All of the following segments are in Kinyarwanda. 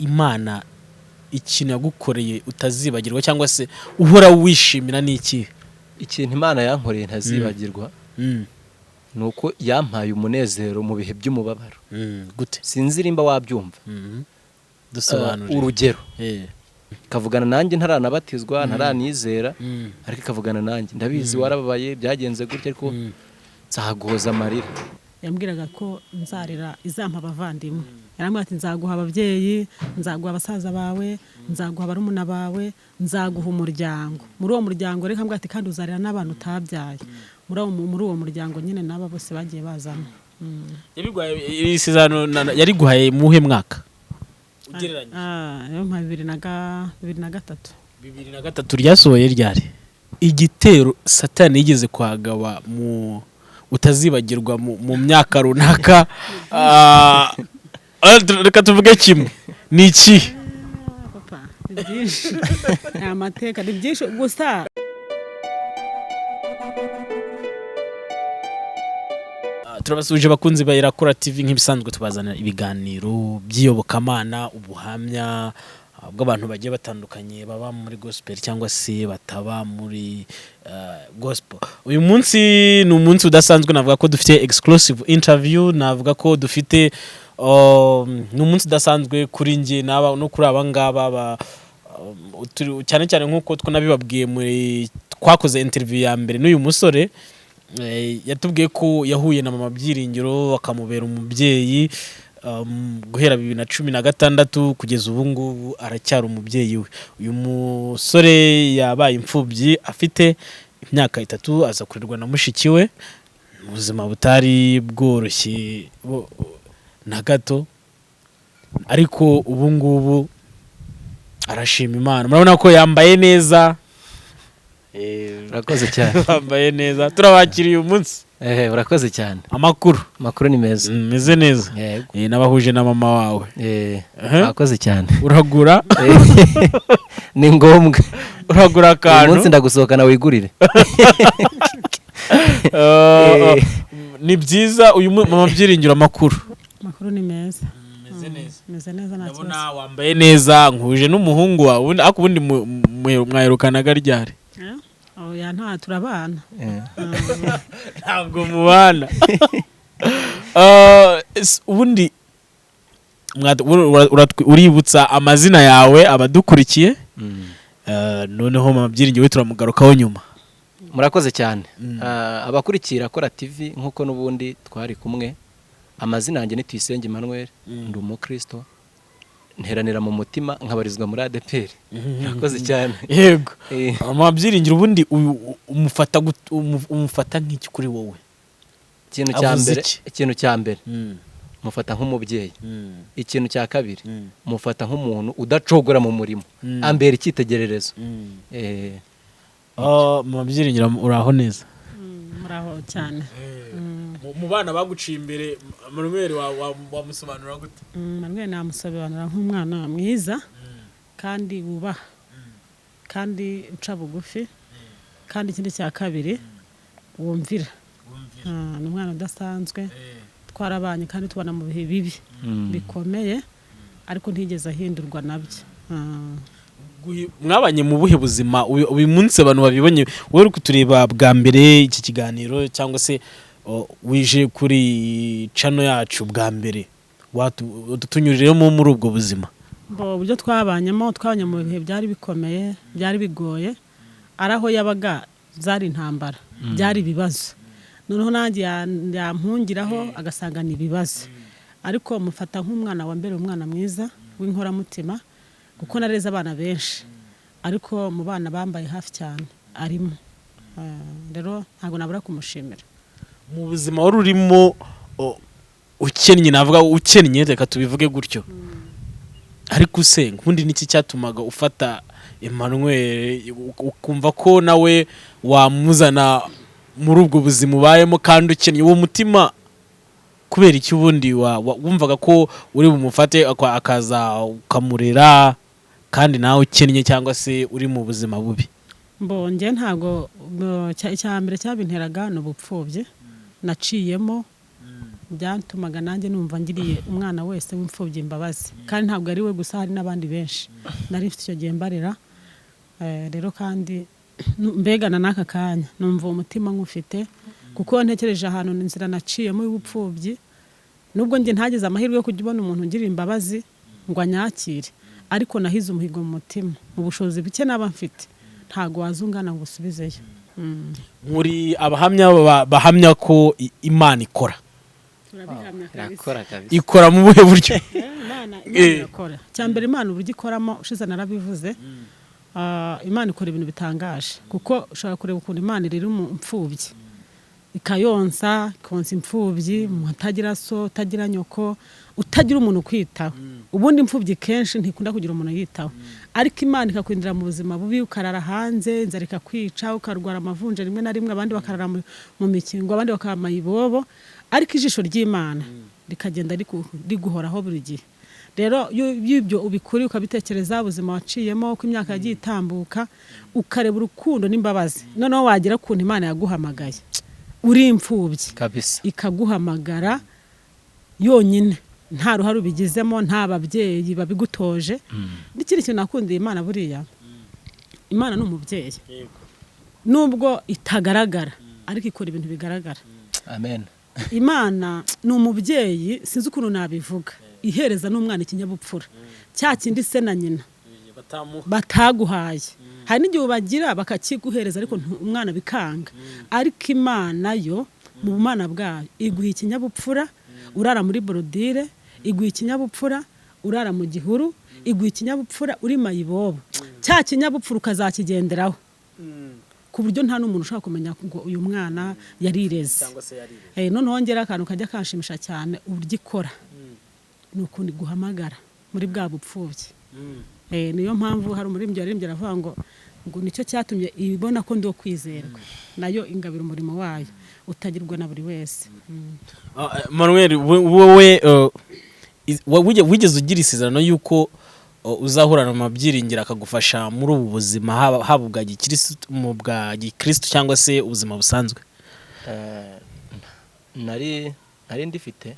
Imana ikintu yagukoreye utazibagirwa cyangwa se uhora wishimira ni ikihe? Ikintu Imana yankoreye ntazibagirwa ni uko yampaye umunezero mu bihe by'umubabaro. Gute? Sinzi nimba wabyumva. Dusobanurire. Urugero, ikavugana nanjye ntaranabatizwa, ntaranizera, ariko ikavugana nanjye: "Ndabizi warababaye, byagenze gutya, ariko nzaguhoza amarira." Yambwiraga ko nzarera, izampa abavandimwe. Yarambwira ati: "Nzaguha ababyeyi, nzaguha abasaza bawe, nzaguha barumuna bawe, nzaguha umuryango." Muri uwo muryango rero ikambwira ati: "Kandi uzarera n'abantu utabyaye." Muri uwo muryango nyine n'aba bose bagiye bazamo. Yabiguhaye iri sezerano, yariguhaye muhe mwaka ugereranyije? Ah, yo nka 2003. 2003. Ryasohoye ryari? Igitero Satani yigeze kwagaba mu utazibagirwa mu myaka runaka, reka tuvuge kimwe, ni iki? Papa, ni byinshi, ni amateka, ni byinshi gusa. Turabasuhuje abakunzi ba Irakora TV. Nk'ibisanzwe tubazanira ibiganiro by'iyobokamana, ubuhamya bw'abantu bagiye batandukanye baba muri gospel cyangwa se bataba muri gospel. Uyu munsi ni umunsi udasanzwe, navuga ko dufite exclusive interview, navuga ko dufite ni umunsi udasanzwe kuri njye n'aba no kuri aba ngaba cyane cyane nk'uko twanabibabwiye muri twakoze interview ya mbere n'uyu musore, yatubwiye ko yahuye na Mama Byiringiro akamubera umubyeyi, guhera 2016 kugeza ubu ngubu aracyari umubyeyi we. Uyu musore yabaye imfubyi afite imyaka 3, aza kurerwa na mushiki we mu buzima butari bworoshye na gato, ariko ubu ngubu arashima Imana. Murabona ko yambaye neza. Urakoze cyane. Bambaye neza, turabakiriye uyu munsi. Urakoze cyane. Amakuru? Amakuru ni meza. Meze neza. Yego. N'abahuje na mama wawe. Urakoze cyane. Uragura. Ni ngombwa. Uragura Uyu akantu. munsi ndagusohokana wigurire. Ni byiza. Uyu Mama Byiringiro, amakuru? Amakuru ni meza. Meze neza. Meze neza, nta Ndabona kibazo. wambaye neza, nkuhuje n'umuhungu wawe. Ariko ubundi mwaherukanaga ryari? Eh? Oya, nta turabana. Ntabwo mubana. Ubundi uributsa amazina yawe abadukurikiye? Noneho Mama Byiringiro we turamugarukaho nyuma. Murakoze cyane. Abakurikira Kora TV, nk'uko n'ubundi twari kumwe, amazina yanjye ni Tuyisenge Emmanuel, ndi umukristo, nteranira mu mutima, nkabarizwa muri ADEPR. Murakoze cyane. Yego. Mama Byiringiro, ubundi umufata nk'iki kuri wowe? Ikintu cya Avuze mbere, iki? ikintu cya mbere mufata nk'umubyeyi. Ikintu cya kabiri, mufata nk'umuntu udacogora mu murimo, ambera icyitegererezo. Oh, Mama Byiringiro, uraho neza? Muraho cyane. Mu bana baguciye imbere, Manuel wamusobanura gute? Manuel namusobanura nk'umwana mwiza kandi wubaha kandi uca bugufi, kandi ikindi cya kabiri wumvira. Ni umwana udasanzwe. Twarabanye kandi tubana mu bihe bibi bikomeye, ariko ntigeze ahindurwa nabyo. Mwabanye mu buhe buzima? Uyu munsi abantu babibonye, wowe uri kutureba bwa mbere iki kiganiro cyangwa se wije kuri channel yacu bwa mbere, tunyuriremo muri ubwo buzima. Bo, uburyo twabanyemo, twabanye mu bihe byari bikomeye, byari bigoye. Ari aho yabaga zari intambara, byari ibibazo. Noneho nanjye yampungiraho agasanga ni ibibazo, ariko mufata nk'umwana wa mbere, umwana mwiza w'inkoramutima, kuko nareze abana benshi, ariko mu bana bambaye hafi cyane arimo. Rero ntabwo nabura kumushimira. Mu buzima wari urimo ukennye, navuga ukennye, reka tubivuge gutyo, ariko usenga, ubundi niki cyatumaga ufata Emmanuel ukumva ko nawe wamuzana muri ubwo buzima ubayemo kandi ukennye? Uwo mutima kubera iki ubundi wumvaga ko uri bumufate akaza ukamurera kandi nawe ukennye cyangwa se uri mu buzima bubi? Mbonye ntabwo icya mbere cyabinteraga ni ubupfubyi naciyemo. Byatumaga nanjye numva ngiriye umwana wese w'imfubyi imbabazi, kandi ntabwo ari we gusa, hari n'abandi benshi nari mfite icyo gihe mbarera. Rero kandi mbegana n'aka kanya numva uwo mutima nk'ufite, kuko ntekereje ahantu inzira naciyemo y'ubupfubyi, nubwo njye ntagize amahirwe yo kujya ubona umuntu ungirira imbabazi ngo anyakire, ariko nahize umuhigo mu mutima, mu bushobozi buke naba mfite ntabwo wazungana ngo usubizeyo. Muri abahamya bahamya ko Imana ikora. Turabihamya kabisa. Irakora kabisa. Ikora mu buhe buryo? Imana irakora. Cya mbere, Imana uburyo ikoramo, ushize narabivuze. Imana ikora ibintu bitangaje, kuko ushobora kureba ukuntu Imana irera imfubyi, ikayonsa, ikonsa imfubyi, umuntu utagira so, utagira nyoko, utagira umuntu ukwitaho. Ubundi imfubyi kenshi ntikunda kugira umuntu uyitaho, ariko Imana ikakwinjira mu buzima bubi, ukarara hanze, inzara ikakwica, ukarwara amavunja rimwe na rimwe, abandi bakarara mu mikingo, abandi bakaba mayibobo, ariko ijisho ry'Imana rikagenda riguhoraho buri gihe. Rero iyo ibyo ubikuriye, ukabitekereza, ubuzima waciyemo, uko imyaka yagiye itambuka, ukareba urukundo n'imbabazi, noneho wagera ukuntu Imana yaguhamagaye uri imfubyi kabisa, ikaguhamagara yonyine, nta ruhare ubigizemo, nta babyeyi babigutoje. N'ikindi kintu nakundiye Imana, buriya Imana ni umubyeyi, nubwo itagaragara ariko ikora ibintu bigaragara. Amen. Imana ni umubyeyi, sinzi ukuntu nabivuga, ihereza n'umwana ikinyabupfura cya kindi se na nyina bataguhaye. Hari n'igihe ubagira bakakiguhereza, ariko umwana bikanga. Ariko Imana yo mu bumana bwayo iguha ikinyabupfura urara muri bordure, iguha ikinyabupfura urara mu gihuru, iguha ikinyabupfura uri mayibobo, cya kinyabupfura ukazakigenderaho ku buryo nta n'umuntu ushobora kumenya ngo uyu mwana yarireze. Noneho ngera akantu kajya kanshimisha cyane, uburyo ikora ni ukuntu iguhamagara muri bwa bupfubyi. Niyo mpamvu hari umuririmbyi waririmbye aravuga ngo nicyo cyatumye ibona ko ndi uwo kwizerwa, nayo ingabira umurimo wayo utagirwa na buri wese. Manuel, wowe wigeze ugira isezerano y'uko uzahurana mu byiringiro akagufasha muri ubu buzima, haba ubwa gikirisitu, mu bwa gikirisitu cyangwa se ubuzima busanzwe? Nari ndifite,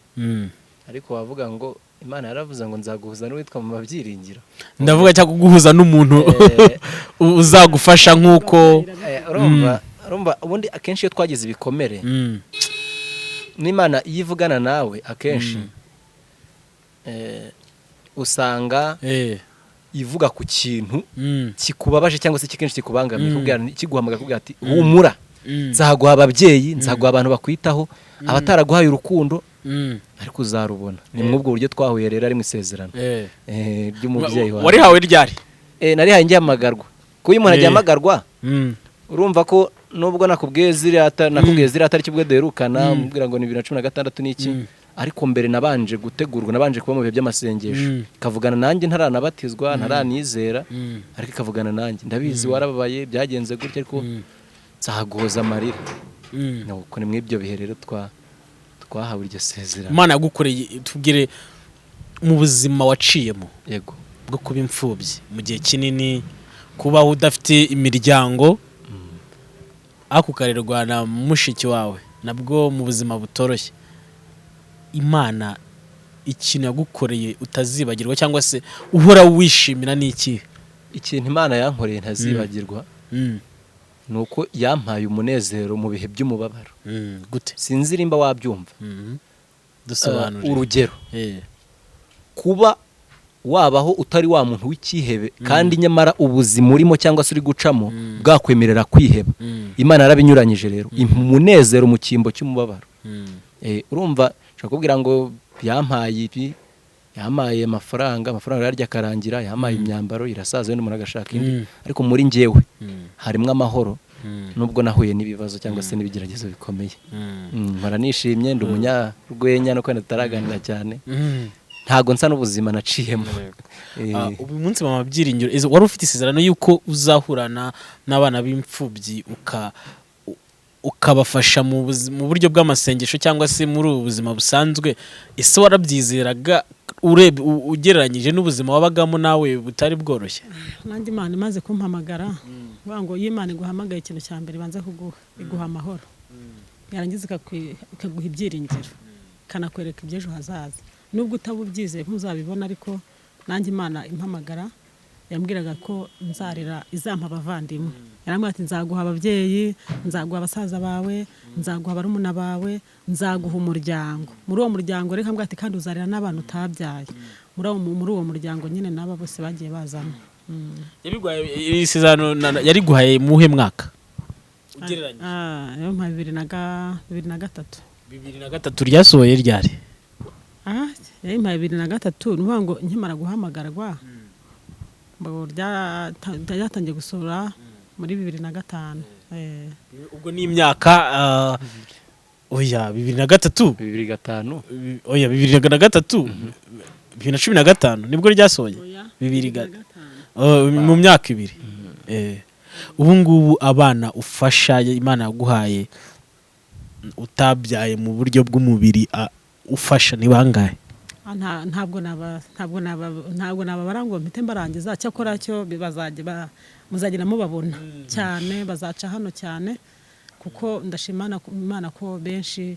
ariko wavuga ngo Imana yaravuze ngo nzaguhuza n'uwitwa mu mabyiringiro. Ndavuga cyangwa kuguhuza n'umuntu uzagufasha nk'uko Urumva ubundi akenshi iyo twagize ibikomere, n'Imana iyo ivugana nawe akenshi usanga ivuga ku kintu kikubabaje cyangwa se kenshi kikubangamiye, kiguhamagara ikubwira ati: "Humura, nzaguha ababyeyi, nzaguha abantu bakwitaho, abataraguhaye urukundo, ariko uzarubona." Ni muri ubwo buryo twahuye rero, ari mu isezerano ry'umubyeyi wawe. Warihawe ryari? Narihaye ngihamagarwa, kuko iyo umuntu agihamagarwa, urumva ko nubwo nakubwiye ziriya tariki ubwo duherukana, mubwira ngo ni 2016 n'iki, ariko mbere nabanje gutegurwa, nabanje kuba mu bihe by'amasengesho, ikavugana nanjye ntaranabatizwa, ntaranizera, ariko ikavugana nanjye: "Ndabizi warababaye, byagenze gutya, ariko nzaguhoza amarira." Nuko ni muri ibyo bihe rero twahawe iryo sezerano. Imana yagukoreye, tubwire mu buzima waciyemo Yego. bwo kuba imfubyi mu gihe kinini, kubaho udafite imiryango, ariko ukarerwa na mushiki wawe, nabwo mu buzima butoroshye, Imana ikintu yagukoreye utazibagirwa cyangwa se uhora wishimira ni ikihe? Ikintu Imana yankoreye ntazibagirwa ni uko yampaye umunezero mu bihe by'umubabaro. Gute? Sinzi nimba wabyumva. Dusobanurire. Urugero, kuba wabaho utari wa muntu w'icyihebe, kandi nyamara ubuzima urimo cyangwa se uri gucamo bwakwemerera kwiheba, Imana yarabinyuranyije rero, impa umunezero mu cyimbo cy'umubabaro. Urumva nshobora kubwira ngo yampaye ibi, yampaye amafaranga, amafaranga yarya akarangira, yampaye imyambaro irasaza, wenda umuntu agashaka indi, ariko muri njyewe harimo amahoro, nubwo nahuye n'ibibazo cyangwa se n'ibigeragezo bikomeye. Mpora nishimye, ndi umunyarwenya, nuko wenda tutaraganira cyane, ntago nsa n'ubuzima naciyemo. Uyu munsi mama Byiringiro, wari ufite isezerano y'uko uzahurana n'abana b'imfubyi ukabafasha mu buryo bw'amasengesho cyangwa se muri ubu buzima busanzwe. Ese warabyizeraga urebye ugereranyije n'ubuzima wabagamo nawe butari bworoshye? Nanjye Imana imaze kumpamagara, vuga ngo iyo Imana iguhamagaye, ikintu cya mbere ibanza kuguha, iguha amahoro, yarangiza ikaguha ibyiringiro. Ikanakwereka iby'ejo hazaza, nubwo utaba ubyizeye ntuzabibona. Ariko nanjye Imana impamagara yambwiraga ko nzarera, izampa abavandimwe. Yarambwira ati: "Nzaguha ababyeyi, nzaguha abasaza bawe, nzaguha barumuna bawe, nzaguha umuryango." Muri uwo muryango rero ikambwira ati: "Kandi uzarera n'abantu utabyaye." Muri uwo muryango nyine n'aba bose bagiye bazamo. Yabiguhaye iri sezerano, yariguhaye muhe mwaka ugereranyije? Ah, yo nka 2003. 2003. Ryasohoye ryari? Ah, yayimpaye 2003. Ni ukuvuga ngo nkimara guhamagarwa, ngo ryatangiye gusohora muri 2005. Ubwo ni imyaka, oya, 2003. 2005. Oya, 2003, 2015 nibwo ryasohoye. Oya, 2005. Oh, mu myaka 2. Ubu ngubu abana ufasha, Imana yaguhaye utabyaye mu buryo bw'umubiri, ufasha ni bangahe? Ah, ntabwo nababara ngo mpite mbarangiza. Cyakora cyo bazajya muzagenda mubabona cyane, bazaca hano cyane, kuko ndashima Imana ko benshi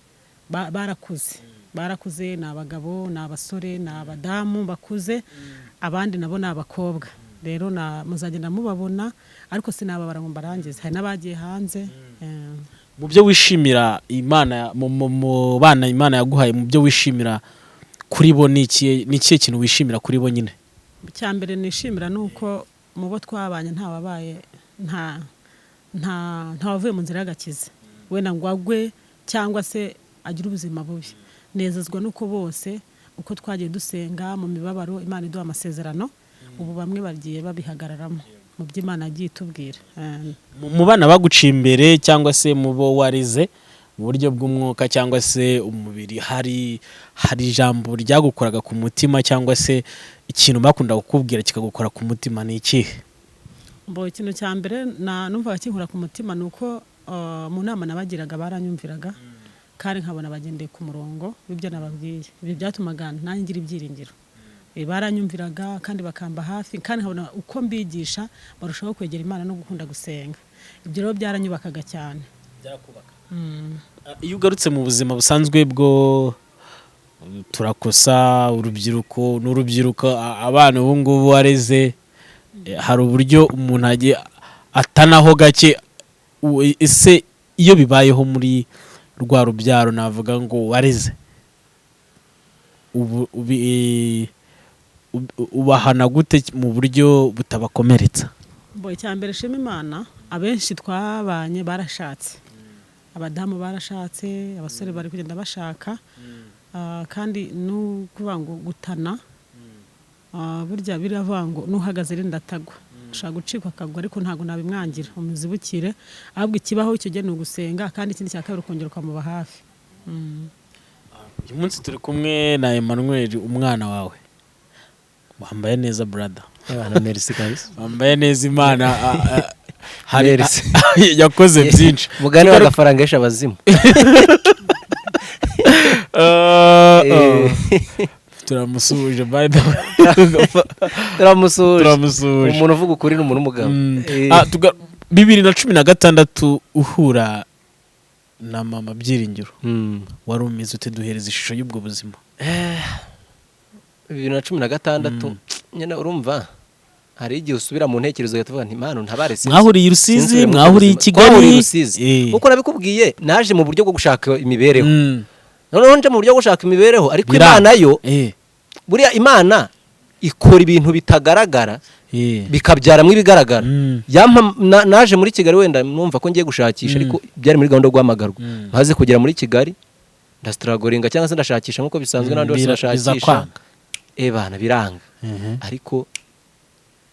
barakuze, barakuze, ni abagabo, ni abasore, ni abadamu bakuze, abandi nabo ni abakobwa. Rero muzagenda mubabona, ariko sinababara ngo mbarangize. Hari n'abagiye hanze. Mu byo wishimira Imana, mu bana Imana yaguhaye, mu byo wishimira kuri bo ni ikihe kintu wishimira kuri bo nyine? Icya mbere nishimira ni uko mu bo twabanye nta wabaye nta nta nta wavuye mu nzira y'agakiza wenda ngo agwe cyangwa se agire ubuzima bubi. Nezezwa n'uko bose uko twagiye dusenga mu mibabaro, Imana iduha amasezerano, ubu bamwe bagiye babihagararamo mu byo Imana yagiye itubwira. Mu bana baguciye imbere cyangwa se mu bo wareze mu buryo bw'umwuka cyangwa se umubiri, hari ijambo ryagukoraga ku mutima cyangwa se ikintu bakunda kukubwira kikagukora ku mutima, ni ikihe? Mbo ikintu cya mbere na numvaga kinkura ku mutima ni uko mu nama nabagiraga baranyumviraga, kandi nkabona bagendeye ku murongo w'ibyo nababwiye. Ibi byatumaga nanjye ngira ibyiringiro. Baranyumviraga kandi bakamba hafi, kandi nkabona uko mbigisha barushaho kwegera Imana no gukunda gusenga. Ibyo rero byaranyubakaga cyane. Iyo ugarutse mu buzima busanzwe bwo turakosa, urubyiruko n'urubyiruko, abana ubu ngubu wareze, hari uburyo umuntu agiye atanaho gake. Ese iyo bibayeho muri rwa rubyaro navuga ngo wareze, ubu ubahana gute mu buryo butabakomeretsa? Mbo icya mbere shima Imana, abenshi twabanye barashatse, abadamu barashatse, abasore bari kugenda bashaka. Kandi n'ukuvuga ngo gutana, burya biravuga ngo n'uhagaze rinda atagwa, ashobora gucikwa akagwa, ariko ntabwo nabimwangira umuzibukire. Ahubwo ikibaho icyo gihe ni ugusenga, kandi ikindi cya kabiri ukongera ukamuba hafi. Uyu munsi turi kumwe na Emmanuel, umwana wawe. Wambaye neza, brother. Ebana, merci kabisa. Wambaye neza. Imana hari Merci. yakoze byinshi. Mugani w'agafaranga yesha abazimu. Turamusuhuje, by the way. Turamusuhuje. Turamusuhuje. Umuntu uvuga ukuri ni umuntu w'umugabo. 2016 uhura na mama Byiringiro, wari umeze ute? Duhereza ishusho y'ubwo buzima. 2016 nyine, urumva hari igihe usubira mu ntekerezo ugahita uvuga nti: "Mana ntabare." Mwahuriye i Rusizi? Sinsubire muri Mwahuriye i ubwo buzima. Kigali? Twahuriye i Rusizi. Kuko nabikubwiye, naje mu buryo bwo gushaka imibereho. Noneho nje mu buryo bwo gushaka imibereho, ariko Biranga. Imana yo, buriya Imana ikora ibintu bitagaragara, bikabyaramo ibigaragara. Naje muri Kigali wenda numva ko ngiye gushakisha, ariko byari muri gahunda yo guhamagarwa. Maze kugera muri Kigali ndastrugglinga cyangwa se ndashakisha nk'uko bisanzwe n'abandi bose Biza bashakisha. kwanga. Ebana, biranga. Ariko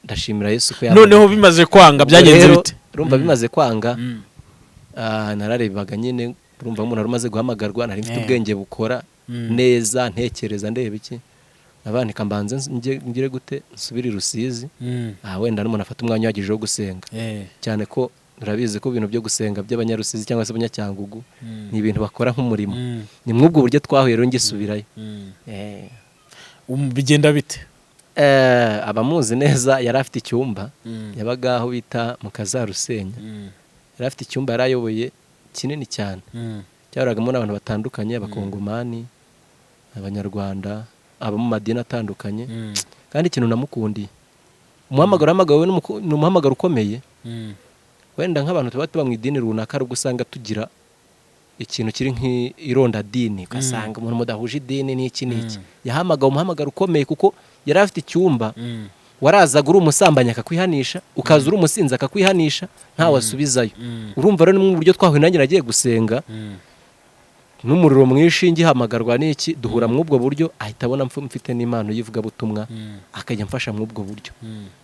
ndashimira Yesu ko Noneho bimaze kwanga Ubwo byagenze rero, bite? urumva bimaze kwanga, nararebaga nyine, urumva umuntu wari umaze guhamagarwa, nari mfite ubwenge bukora neza, ntekereza, ndeba iki abandika, mbanze ngire gute, nsubire i Rusizi. Wenda n'umuntu afata umwanya uhagije wo gusenga, cyane ko urabizi ko ibintu byo gusenga by'Abanyarusizi cyangwa se Abanyacyangugu ni ibintu bakora nk'umurimo. Ni muri ubwo buryo twahuye rero ngisubirayo. Bigenda bite? Abamuzi neza, yari afite icyumba, yabaga aho bita mu Kazarusenya. Yari afite icyumba yari ayoboye kinini cyane, cyahoragamo n'abantu batandukanye, Abakongomani. Abanyarwanda, abo mu madini atandukanye. Kandi ikintu namukundiye, umuhamagaro yahamagawe ni umuhamagaro ukomeye. Wenda nk'abantu tuba tuba mu idini runaka, ari ubwo usanga tugira ikintu kiri nk'irondadini, ugasanga umuntu mudahuje idini n'iki n'iki. Yahamagawe umuhamagaro ukomeye kuko yari afite icyumba, warazaga uri umusambanyi akakwihanisha, ukaza uri umusinzi akakwihanisha, ntawe asubizayo. Urumva rero ni mu buryo twahuye, nanjye nagiye gusenga n'umuriro mwinshi, ngihamagarwa n'iki, duhura muri ubwo buryo, ahita abona mfite n'impano y'ivugabutumwa, akajya amfasha muri ubwo buryo.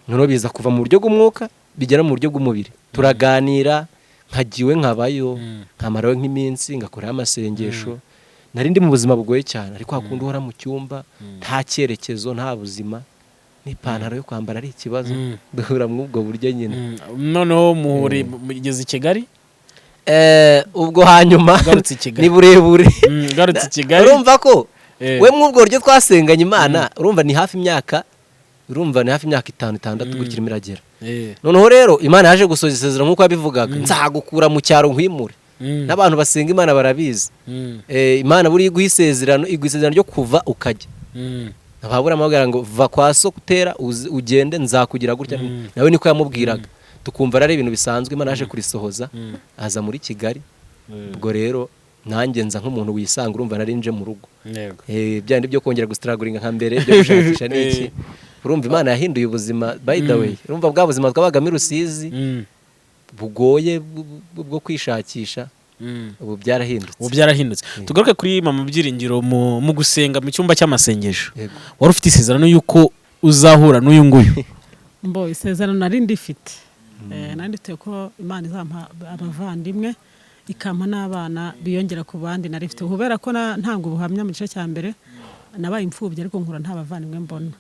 Noneho biza kuva mu buryo bw'umwuka bigera mu buryo bw'umubiri, turaganira, nkagiwe nkabayo, nkamarayo nk'iminsi, ngakorayo amasengesho. Nari ndi mu buzima bugoye cyane, ariko hakunda uhora mu cyumba nta cyerekezo, nta buzima, n'ipantaro yo kwambara ari ikibazo. Duhura muri ubwo buryo nyine. Noneho muhuri mugeze i Kigali? Ubwo hanyuma Ugarutse i Kigali. ni burebure. Ugarutse i Kigali. Urumva ko we muri ubwo buryo twasenganye Imana, urumva ni hafi imyaka 5, 6 gutya irimo iragera. Noneho rero Imana yaje gusohoza isezerano nk'uko yabivugaga: nzagukura mu cyaro nkwimure. N'abantu basenga Imana barabizi. Imana buriya iguha isezerano, iguha isezerano ryo kuva ukajya. Aburahamu amubwira ngo va kwa so utera ugende, nzakugira gutya. Nawe niko yamubwiraga, tukumva ari ibintu bisanzwe. Imana yaje kurisohoza, aza muri Kigali. Ubwo rero nanjye nza nk'umuntu wisanga, urumva nari nje mu rugo. Bya bindi byo kongera gustrugglinga nka mbere, byo gushakisha n'iki. Urumva Imana yahinduye ubuzima. By the way, urumva bwa buzima twabagamo i Rusizi bugoye bwo kwishakisha, ubu byarahindutse. Ubu byarahindutse. Tugaruke kuri mama Byiringiro. Mu gusenga mu cyumba cy'amasengesho, Yego. wari ufite isezerano y'uko uzahura n'uyu nguyu? Mbo isezerano nari ndifite. Nari ndifite ko Imana izampa abavandimwe, ikampa n'abana biyongera ku bandi nari mfite, kubera ko ntanga ubuhamya mu gice cya mbere, nabaye imfubyi ariko nkura nta bavandimwe mbona.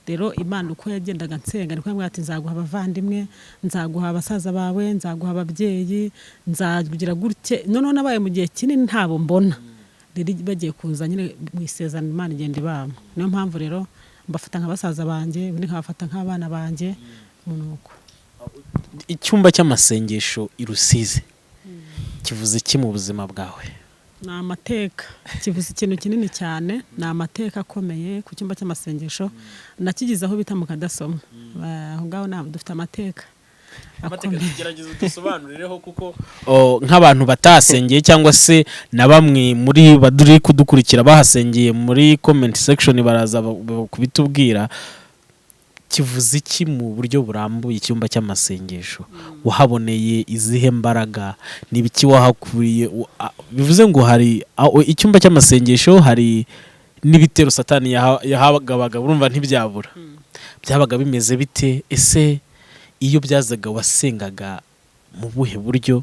Rero Imana uko yagendaga nsenga niko yambwira ati: nzaguha abavandimwe, nzaguha abasaza bawe, nzaguha ababyeyi, nzagira gutye. Noneho nabaye mu gihe kinini ntabo mbona, rero bagiye kuza nyine mu isezerano Imana igenda ibampa. Niyo mpamvu rero mbafata nka basaza banjye, ubundi nkabafata nk'abana banjye nuko. Icyumba cy'amasengesho i Rusizi kivuze iki mu buzima bwawe? Ni amateka, kivuze ikintu kinini cyane, ni amateka akomeye. Ku cyumba cy'amasengesho nakigize aho bita mu Kadasomwa. Aho ngaho dufite amateka akomeye. Gerageza udusobanurireho, kuko nk'abantu batasengeye cyangwa se na bamwe muri baduri kudukurikira bahasengeye, muri comment section baraza kubitubwira. Kivuze iki mu buryo burambuye icyumba cy'amasengesho? Wahaboneye izihe mbaraga? Ni ibiki wahakuriye? Bivuze ngo hari icyumba cy'amasengesho, hari n'ibitero Satani yahagabaga, urumva ntibyabura. Byabaga bimeze bite? Ese iyo byazaga wasengaga mu buhe buryo?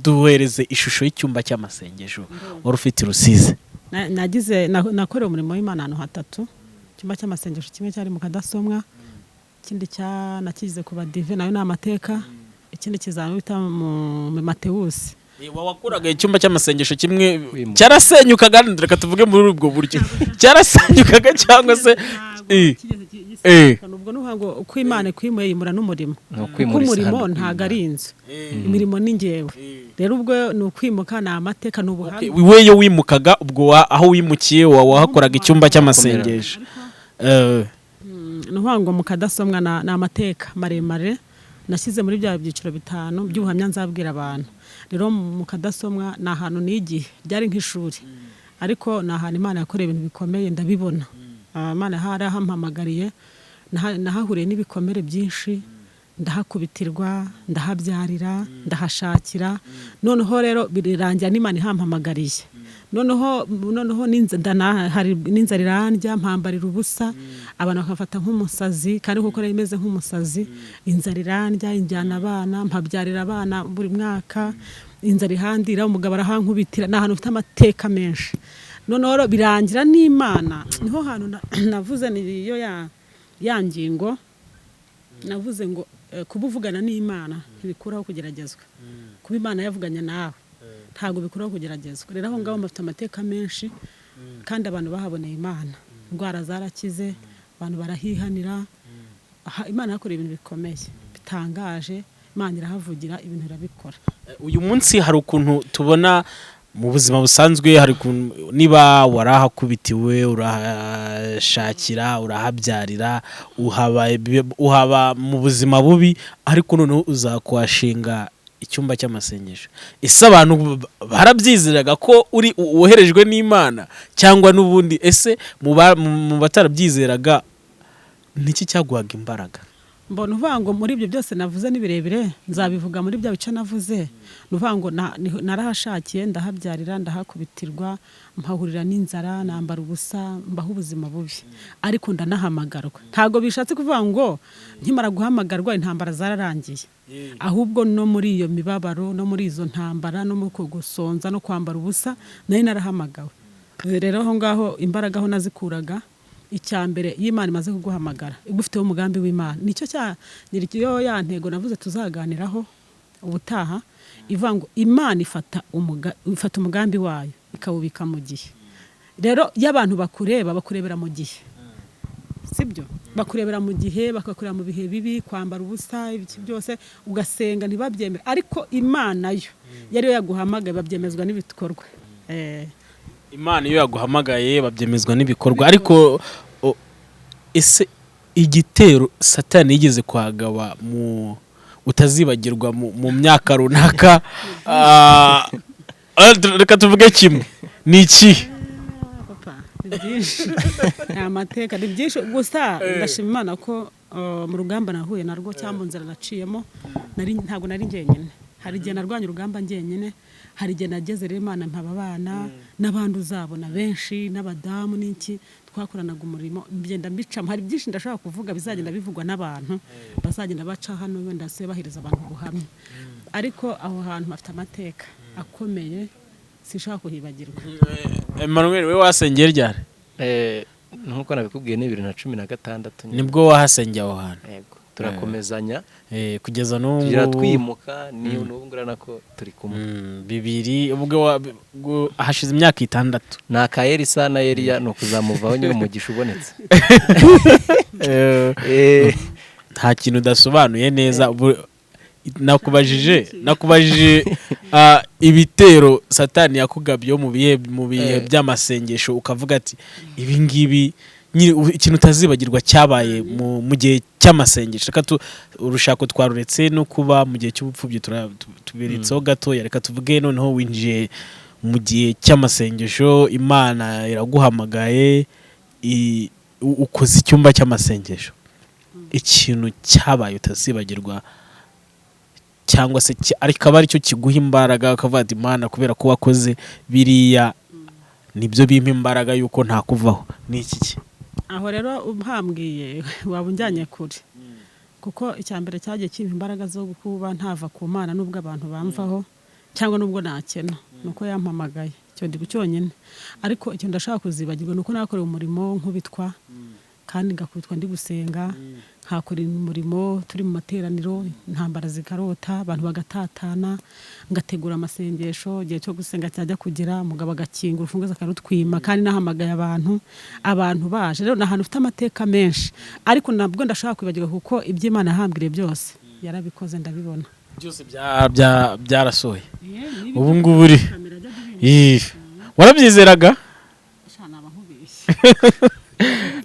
Duhereze ishusho y'icyumba cy'amasengesho wari ufite i Rusizi. Nagize nakorewe umurimo w'Imana ahantu hatatu. Icyumba cy'amasengesho kimwe cyari mu Kadasomwa, ikindi cya nakigize ku Badive, nayo ni amateka, ikindi kizaba bita mu Matewusi. Wakuraga icyumba cy'amasengesho kimwe Wimuka. cyarasenyukaga, reka tuvuge muri ubwo buryo, cyarasenyukaga cyangwa se Ubwo ni ukuvuga ngo uko Imana ikwimuye yimura n'umurimo. Ni Kuko ukwimura umurimo isanduku ntabwo ari y'Imana. inzu, imirimo ni ngewe. Rero ubwo ni ukwimuka, ni amateka, ni ubuhamya. We iyo wimukaga, ubwo aho wimukiye wahakoraga icyumba cy'amasengesho. Ni ukuvuga ngo mu Kadasomwa ni amateka maremare nashyize muri bya byiciro bitanu by'ubuhamya nzabwira abantu. Rero mu Kadasomwa ni ahantu nigiye, ryari nk'ishuri, ariko ni ahantu Imana yakoreye ibintu bikomeye, ndabibona. Imana hari ahampamagariye, nahahuriye n'ibikomere byinshi, ndahakubitirwa, ndahabyarira, ndahashakira. Noneho rero birangira n'Imana ihampamagariye. Noneho hari n'inzara irandya, mpambarira ubusa, abantu bakamfata nk'umusazi, kandi kuko nari meze nk'umusazi. Inzara irandya, injyana abana, mpabyarira abana buri mwaka, inzara ihandira, umugabo arahankubitira. Ni ahantu hafite amateka menshi. Noneho rero birangira n'Imana, niho hantu navuze niyo ya ngingo navuze ngo kuba uvugana n'Imana ntibikuraho kugeragezwa, kuba Imana yavuganye nawe ntabwo bikuraho kugeragezwa. Rero aho ngaho bafite amateka menshi, kandi abantu bahaboneye Imana, indwara zarakize, abantu barahihanira. Aha, Imana yakoreye ibintu bikomeye bitangaje, Imana irahavugira, ibintu irabikora. Uyu munsi hari ukuntu tubona Mu buzima busanzwe hari ukuntu niba warahakubitiwe, urahashakira, urahabyarira, uhaba mu buzima bubi, ariko noneho uzakuhashinga icyumba cy'amasengesho. Ese abantu barabyizeraga ko uri woherejwe n'Imana, cyangwa n'ubundi ese mu batarabyizeraga niki cyaguhaga imbaraga? Mbona uvuga ngo muri ibyo byose navuze ni birebire, nzabivuga muri bya bice navuze. Ni uvuga ngo narahashakiye, ndahabyarira, ndahakubitirwa, mpahurira n'inzara, nambara ubusa, mbaho ubuzima bubi, ariko ndanahamagarwa. Ntabwo bishatse kuvuga ngo nkimara guhamagarwa intambara zararangiye, ahubwo no muri iyo mibabaro, no muri izo ntambara, no muri uko gusonza no kwambara ubusa, nari narahamagawe. Rero aho ngaho imbaraga aho nazikuraga, icya mbere, iyo Imana imaze kuguhamagara igufiteho umugambi w'Imana, nicyo cya nyiri ya ntego navuze tuzaganiraho ubutaha, ivuga ngo Imana ifata umugambi wayo ikawubika mu gihe. Rero iyo abantu bakureba, bakurebera mu gihe, sibyo? Bakurebera mu gihe, bakakureba mu bihe bibi, kwambara ubusa, ibiki byose, ugasenga ntibabyemere, ariko Imana yo yari yo yaguhamagaye, babyemezwa n'ibikorwa. Imana iyo yaguhamagaye babyemezwa n'ibikorwa. Ariko ese igitero Satani yigeze kwagaba mu utazibagirwa mu myaka runaka, reka tuvuge kimwe, ni iki? Papa, ni byinshi, ni amateka, ni byinshi. Gusa ndashima Imana ko mu rugamba nahuye narwo cyangwa mu nzira naciyemo, ntabwo nari njyenyine. Hari igihe narwanye urugamba njyenyine, hari igihe nageze rero Imana mpaba abana n'abandi uzabona benshi n'abadamu n'iki twakoranaga umurimo, ngenda mbicamo. Hari byinshi ndashobora kuvuga bizagenda bivugwa n'abantu bazagenda baca hano, wenda se bahereza abantu ubuhamya, ariko aho hantu hafite amateka akomeye sinshobora kuhibagirwa. Emmanuel, we wasengeye ryari? Nk'uko nabikubwiye, ni 2016 nyine. Nibwo wahasengeye aho hantu? Yego, turakomezanya. Kugeza n'ubu tugira ngubu. Twimuka ni n'ubu ngurana ko turi kumwe. Bibiri ubwo hashize imyaka 6. Ni aka Elisa na Eliya, ni ukuzamuvaho nyine umugisha ubonetse. Nta kintu udasobanuye neza. Nakubajije ibitero Satani yakugabye mu bihe by'amasengesho, ukavuga ati ibi ngibi nyine ikintu utazibagirwa cyabaye mu gihe cy'amasengesho. Reka urushako twaruretse no kuba mu gihe cy'ubupfubyi tubiritseho gatoya. Reka tuvuge noneho winjiye mu gihe cy'amasengesho, Imana iraguhamagaye, ukoze icyumba cy'amasengesho. Ikintu cyabaye utazibagirwa, cyangwa se ariko aba aricyo kiguha imbaraga, ukavuga ati Imana, kubera ko wakoze biriya, nibyo bimpa imbaraga yuko ntakuvaho, ni iki ki? Aho rero uhambwiye waba unjyanye kure, kuko icya mbere cyagiye kimpa imbaraga zo kuba ntava ku Mana nubwo abantu bamvaho cyangwa nubwo nakena, ni uko yampamagaye. Icyo ndi cyonyine. Ariko icyo ndashaka kuzibagirwa ni uko nakorewe umurimo nkubitwa, kandi ngakubitwa ndi gusenga, nkakora umurimo turi mu materaniro, intambara zikarota, abantu bagatatana, ngategura amasengesho, igihe cyo gusenga cyajya kugera umugabo agakinga urufunguzo akarutwima, kandi nahamagaye abantu, abantu baje. Rero ni ahantu ufite amateka menshi, ariko nabwo ndashaka kwibagirwa, kuko ibyo Imana yahambiriye byose yarabikoze, ndabibona. Byose byarasohoye ubu ngubu uri. Ih, warabyizeraga?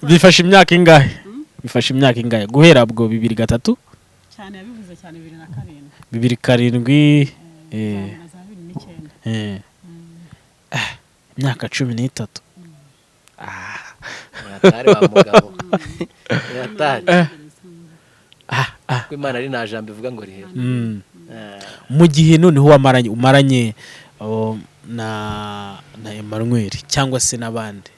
Bifashe imyaka ingahe? Bifashe imyaka ingahe guhera ubwo 2003? Cyane, yabivuze cyane 2007. 2007. Na za 2009. Imyaka 13. Yatari wa mugabo yatari ko Imana ari nta jambo ivuga ngo rihera. Mu gihe noneho wamaranye umaranye oh, na Emmanuel cyangwa se n'abandi,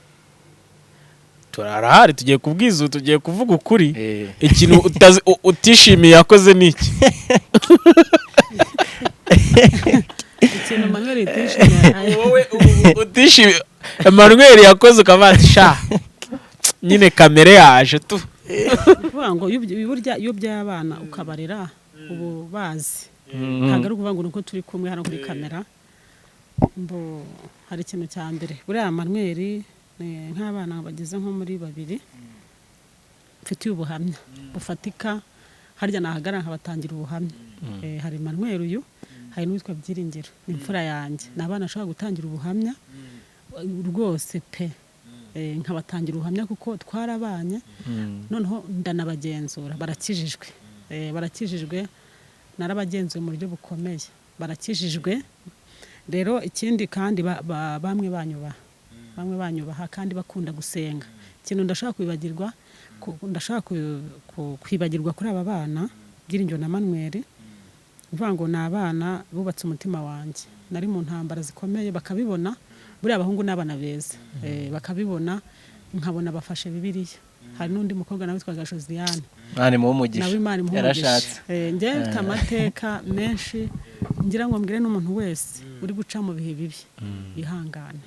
turarahari, tugiye kubwiza, tugiye kuvuga ukuri. Ikintu utishimiye yakoze ni iki? Ikintu Manuel yitishimiye? Wowe utishimiye Emmanuel yakoze, ukavuga ati sha nyine kamere yaje tu. Ukuvuga ngo burya iyo ubyaye abana ukabarera ubu bazi, ntabwo ari ukuvuga ngo ni uko turi kumwe hano kuri kamera. Mbo hari ikintu cya mbere, buriya Manuel ni nk'abana bageze nko muri babiri mfitiye ubuhamya bufatika, harya nahagarara nkabatangira ubuhamya. Hari Manuel uyu. Hari n'uwitwa Byiringiro, ni imfura yanjye. Ni abana ashobora gutangira ubuhamya rwose pe. Nkabatangira ubuhamya kuko twarabanye. Noneho ndanabagenzura, barakijijwe. Barakijijwe, narabagenzuye mu buryo bukomeye, barakijijwe. Rero ikindi kandi bamwe banyubaha, bamwe banyubaha kandi bakunda gusenga. Ikintu ndashaka kwibagirwa ndashaka kwibagirwa kuri aba bana Byiringiro na Manuel, uvuga ngo ni abana bubatse umutima wanjye. Nari mu ntambara zikomeye bakabibona, buriya abahungu ni abana beza. Bakabibona, nkabona bafashe Bibiliya. Hari n'undi mukobwa nawe witwaga Josiane. Imana imuhe umugisha. Nawe Imana imuhe umugisha. Yarashatse. Njyewe mfite amateka menshi, ngira ngo mbwire n'umuntu wese uri guca mu bihe bibi yihangane,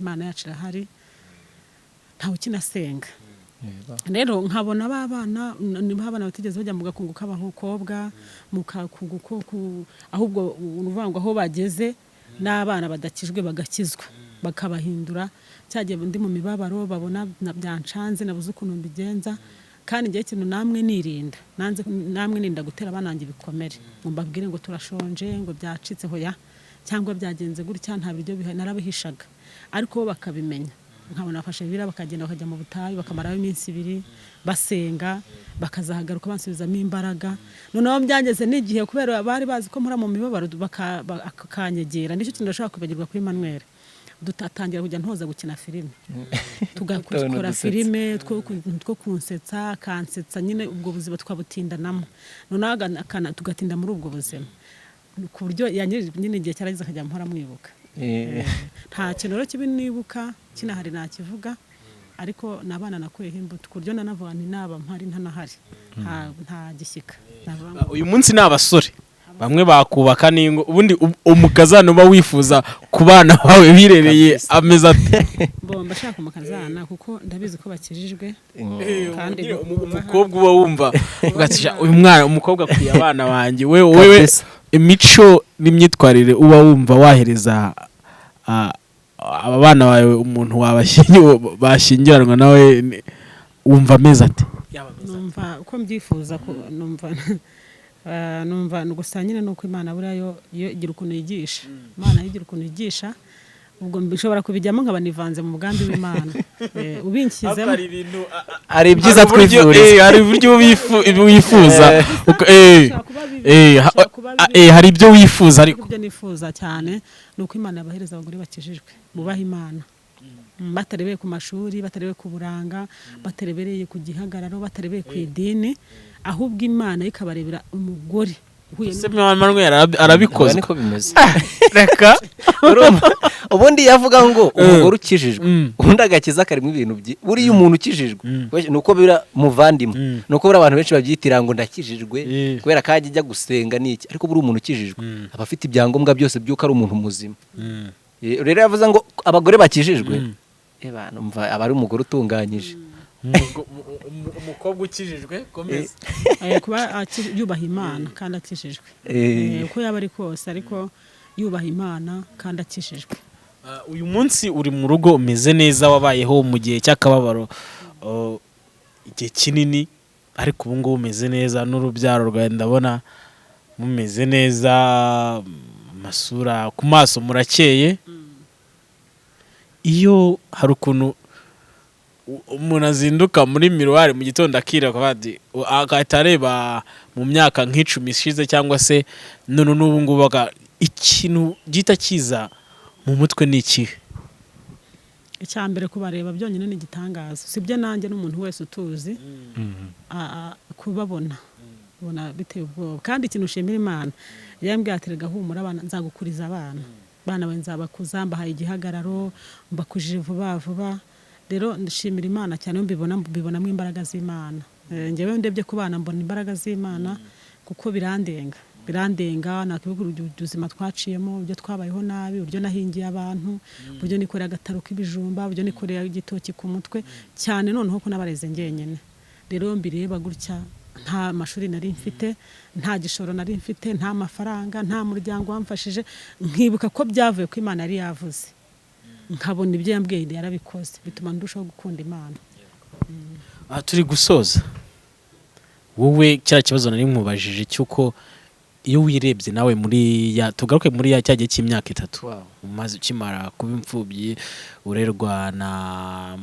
Imana yacu irahari, ntawe ukinasenga. Rero nkabona ba bana ni ba bana batigeze bajya mu gakungu k'abakobwa, mu kakungu ko ahubwo uruvuga ngo aho bageze n'abana badakijwe bagakizwa, bakabahindura. Cyagiye ndi mu mibabaro, babona byancanze, nabuze ukuntu mbigenza. Kandi njyewe ikintu namwe nirinda, nanze namwe nirinda gutera abana banjye ibikomere ngo mbabwire ngo turashonje, ngo byacitse, hoya, cyangwa byagenze gutya, nta biryo bihari. Narabihishaga, ariko bo bakabimenya. Nkabona bafashe Bibiliya, bakagenda bakajya mu butayu, bakamarayo iminsi 2 basenga, bakazahagaruka bansubizamo imbaraga. Noneho byageze n'igihe, kubera bari bazi ko mpora mu mibabaro, bakanyegera. Nicyo kintu ndashobora kwibagirwa kuri Manuel. Dutangira kujya ntoza gukina filime, tugakora Udusetsa. filime two kunsetsa, akansetsa nyine. Ubwo buzima twabutindanamo, noneho tugatinda muri ubwo buzima ku buryo yanyereye nyine. Igihe cyarageze akajya mpora mwibuka. Nta kintu rero kibi nibuka, kinahari nakivuga, ariko ni abana nakuyeho imbuto ku buryo nanavuga nti naba mpari ntanahari nta gishyika. Navuga ngo Uyu munsi ni abasore, bamwe bakubaka n'ingo. Ubundi umukazana uba wifuza ku bana bawe birereye ameze ate? Bomba ashaka umukazana, kuko ndabizi ko bakijijwe kandi Nyine bubaha. Umukobwa uba wumva ugatisha uyu mwana, umukobwa akwiye abana banjye, we wewe Kabisa. imico n'imyitwarire uba wumva wahereza aba bana bawe, umuntu bashyingiranwa nawe wumva ameze ate? Numva uko mbyifuza numva numva ni gusa nyine nuko Imana buriya yo igira ukuntu yigisha. Imana yo igira ukuntu yigisha. Ubwo mbishobora kubijyamo nkaba nivanze mu mugambi w'Imana. Ubinshyizemo. Hari ibyiza Hari uburyo- twifuriza. Hari uburyo wifuza Bishobora kuba bibi, bishobora kuba bibi. Hari ibyo wifuza, ariko Ibyo nifuza cyane ni uko Imana yabahereza abagore bakijijwe, bubaha Imana, batarebeye ku mashuri, batarebeye ku buranga, batarebereye ku gihagararo, batarebeye ku idini, ahubwo Imana yo ikabarebera umugore uhuye Se Manuel arabikozwa? Niko bimeze. Reka. Urumva? Ubundi yavuga ngo umugore ukijijwe, ubundi agakiza karimo ibintu buriya umuntu ukijijwe, ni uko bira muvandimwe, ni uko buriya abantu benshi babyitira ngo ndakijijwe kubera ko ajya gusenga n'iki, ariko buriya umuntu ukijijwe aba afite ibyangombwa byose by'uko ari umuntu muzima. Rero yavuze ngo abagore bakijijwe, numva aba ari umugore utunganyije. Umukobwa ukijijwe, komeza. Kuba yubaha Imana kandi akijijwe. Uko yaba ari kose, ariko yubaha Imana kandi akijijwe. Uyu munsi uri mu rugo umeze neza, wabayeho mu gihe cy'akababaro igihe kinini, ariko ubu ngubu umeze neza n'urubyaro rwawe ndabona mumeze neza, amasura ku maso murakeye. Iyo hari ukuntu umuntu azinduka muri miroir mu gitondo akira, akavuga ati, agahita areba mu myaka nk'10 ishize cyangwa se none n'ubu ngubu, ikintu gihita kiza mu mutwe ni ikihe? Icya mbere, kubareba byonyine ni igitangaza, sibyo? Nanjye n'umuntu wese utuzi kubabona ubona biteye ubwoba. Kandi ikintu ushimira Imana, yambwiye ati: "Rega humura, abana nzagukuriza, abana bana bawe nzabakuza, mbahaye igihagararo, mbakujije vuba vuba." Rero ndashimira Imana cyane iyo mbibona, mbibonamo imbaraga z'Imana. Njyewe ndebye ku bana mbona imbaraga z'Imana, kuko birandenga, birandenga. Nakwibuka ubuzima twaciyemo, uburyo twabayeho nabi, uburyo nahingiye abantu, uburyo nikoreye agataro k'ibijumba, uburyo nikoreye igitoki ku mutwe cyane, noneho ko nabareze njyenyine. Rero iyo mbireba gutya, nta mashuri nari mfite, nta gishoro nari mfite, nta mafaranga, nta muryango wamfashije, nkibuka ko byavuye ko Imana yari yavuze, nkabona ibyo yambwiye yarabikoze, bituma ndushaho gukunda Imana. Aha turi gusoza, wowe cya kibazo nari nkubajije cy'uko Iyo wirebye nawe muri ya, tugaruke muri ya cya gihe cy'imyaka 3 Wow. umaze ukimara kuba imfubyi, urerwa na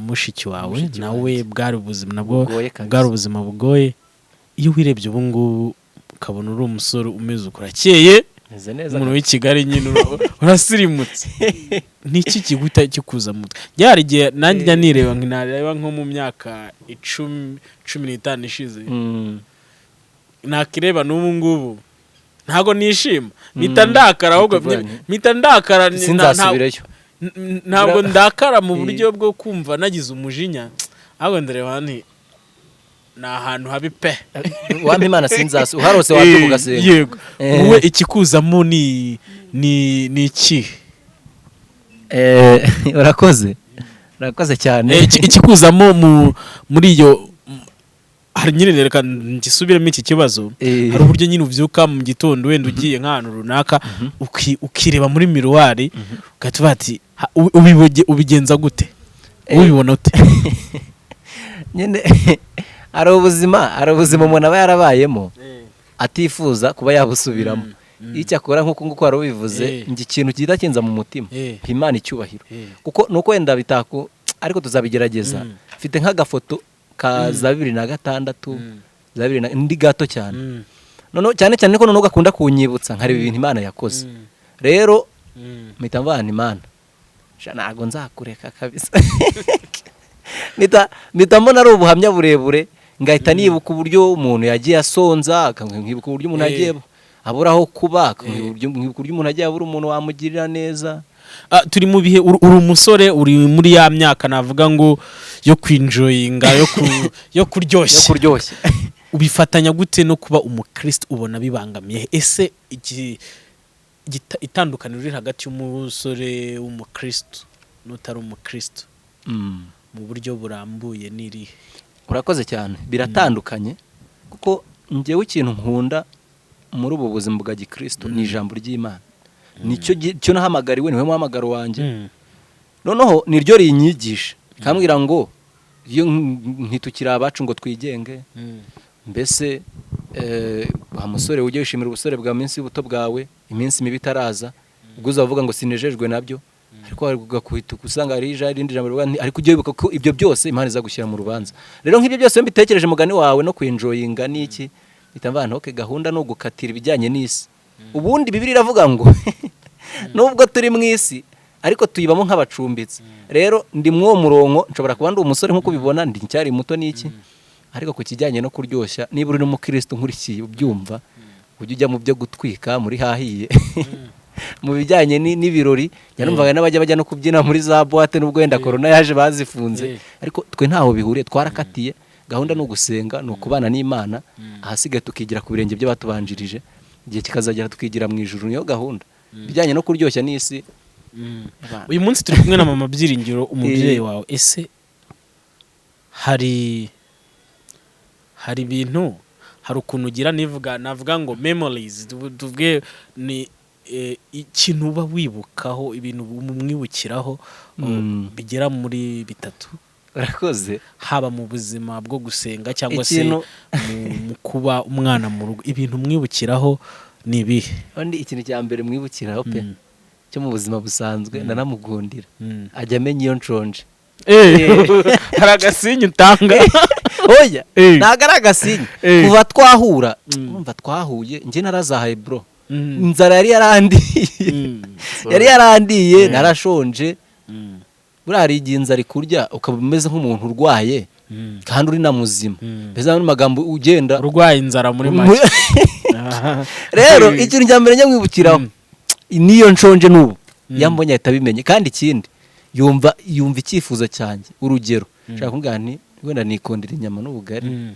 mushiki wawe, Mushiki nawe wanjye. bwari ubuzima nabwo Bugoye kabisa. bwari ubuzima bugoye. Iyo wirebye ubu ngubu ukabona uri umusore umeze ukurakeye, Meze neza. umuntu w'i Kigali nyine, urasirimutse, niki kiguta kikuza mu mutwe? Byari igihe nanjye njya nireba, nkareba nko mu myaka 10, 15 ishize, nakireba n'ubu ngubu ntabwo nishima, mpita ndakara ahubwo. Bituvanye. Mpita ndakara Sinzasubireyo. Ntabwo ndakara mu buryo bwo kumva nagize umujinya, ahubwo ndareba nti ni ahantu habi pe. Wampa Imana sinzasu uharose watuka ugasenga. Yego. Wowe ikikuzamo ni iki? Urakoze, urakoze cyane. Ikikuzamo muri iyo hari nyine, reka ngisubiremo iki kibazo. Hari uburyo nyine ubyuka mu gitondo, wenda ugiye nk'ahantu runaka, ukireba muri miroir, ugahita uvuga ati ubigenza gute? Ubibona ute? Nyine hari ubuzima umuntu aba yarabayemo atifuza kuba yabusubiramo. Icyakora nk'uko nguko wari ubivuze, njye ikintu gihita kinza mu mutima, mpa Imana icyubahiro, kuko nuko wenda bitaku, ariko tuzabigerageza. Mfite nk'agafoto ka za 2006, za bibiri na ndi gato cyane. Noneho cyane cyane ko noneho gakunda kunyibutsa, nkareba ibintu Imana yakoze. Rero mpita mvana Imana, sha ntabwo nzakureka kabisa. Mpita mbona ari ubuhamya burebure, ngahita nibuka uburyo umuntu yagiye asonza, nkibuka uburyo umuntu yagiye abura aho kuba, nkibuka uburyo umuntu yagiye abura umuntu wamugirira neza. Ah, turi mu bihe uri umusore, uri muri ya myaka navuga ngo yo kwinjoyinga, yo yo kuryoshya. Kuryoshya. Ubifatanya gute no kuba umukristo? Ubona bibangamiye? Ese itandukaniro riri hagati y'umusore w'umukristo n'utari umukristo mu buryo burambuye ni irihe? Urakoze cyane. Biratandukanye, kuko njyewe ikintu nkunda muri ubu buzima bwa gikristo ni ijambo ry'Imana. Nicyo cyo nahamagariwe, niwe muhamagaro wanjye. Noneho niryo rinyigisha, kambwira ngo iyo ntitukiri abacu ngo twigenge. Mbese wa musore, ujye wishimira ubusore bwa minsi y'ubuto bwawe, iminsi mibi itaraza, ubwo uzavuga ngo sinejejwe nabyo. Ariko ugakubita usanga hari irindi jambo rivuga nti ariko ujye wibuka ko ibyo byose Imana izagushyira mu rubanza. Rero nk'ibyo byose iyo mbitekereje, mugani wawe, no kwinjoyinga n'iki, mpita mvana okay, gahunda ni ugukatira ibijyanye n'isi. Ubundi Bibiliya iravuga ngo nubwo turi mu isi, ariko tuyibamo nk'abacumbitsi. Rero ndi mw'uwo murongo, nshobora kuba ndi umusore nk'uko ubibona, ndi ncyari muto n'iki, ariko ku kijyanye no kuryoshya, niba uri n'umukristo nkurikiye ubyumva, ujye ujya mu byo gutwika muri hahiye, mu bijyanye n'ibirori. Njya numvaga n'abajya bajya no kubyina muri za boîte, nubwo wenda korona yaje bazifunze, ariko twe ntaho bihuriye, twarakatiye. Gahunda ni ugusenga, ni ukubana n'Imana, ahasigaye tukigira ku birenge by'abatubanjirije, igihe kikazagera tukigira mu ijuru. Niyo gahunda ibijyanye no kuryoshya n'isi. Uyu munsi turi kumwe na mama Byiringiro, umubyeyi wawe. Ese hari ibintu, hari ukuntu ugira, nivuga navuga ngo memories, tuvuge ni ikintu uba wibukaho, ibintu umwibukiraho bigera muri bitatu, Urakoze. haba mu buzima bwo gusenga cyangwa se mu kuba umwana mu rugo, ibintu mwibukiraho ni ibihe? Undi ikintu cya mbere mwibukiraho pe, cyo mu buzima busanzwe, ndanamugundira, ajya amenya iyo nshonje. Hari agasinye utanga? Oya, ntabwo ari agasinye. Kuva twahura, urumva twahuye njye narazahaye bro, inzara yari yarandiye, yari yarandiye, narashonje. Buriya hari igihe inzara ikurya ukaba umeze nk'umuntu urwaye kandi uri na muzima, mbese mu magambo ugenda urwaye inzara muri make. Rero ikintu cya mbere nyamwibukiraho, niyo nshonje n'ubu yambonye ahita abimenye. Kandi ikindi, yumva icyifuzo cyanjye. Urugero, nshaka kumubwira nti wenda nikundira inyama n'ubugari.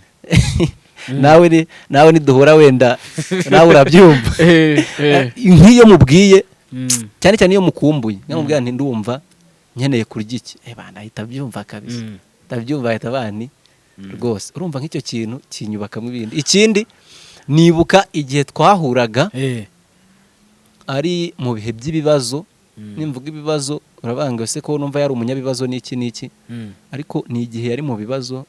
Nawe niduhura wenda nawe urabyumva. Nk'iyo mubwiye, cyane cyane iyo mukumbuye, nkamubwira nti ndumva nkeneye kurya iki, bana ahita abyumva kabisa. Ndabyumva, ahita bani rwose. Urumva nk'icyo kintu kinyubakamo ibindi. Ikindi, nibuka igihe twahuraga ari mu bihe by'ibibazo. Nimvuga ibibazo urabanga se ko numva yari umunyabibazo n'iki n'iki, ariko ni igihe yari mu bibazo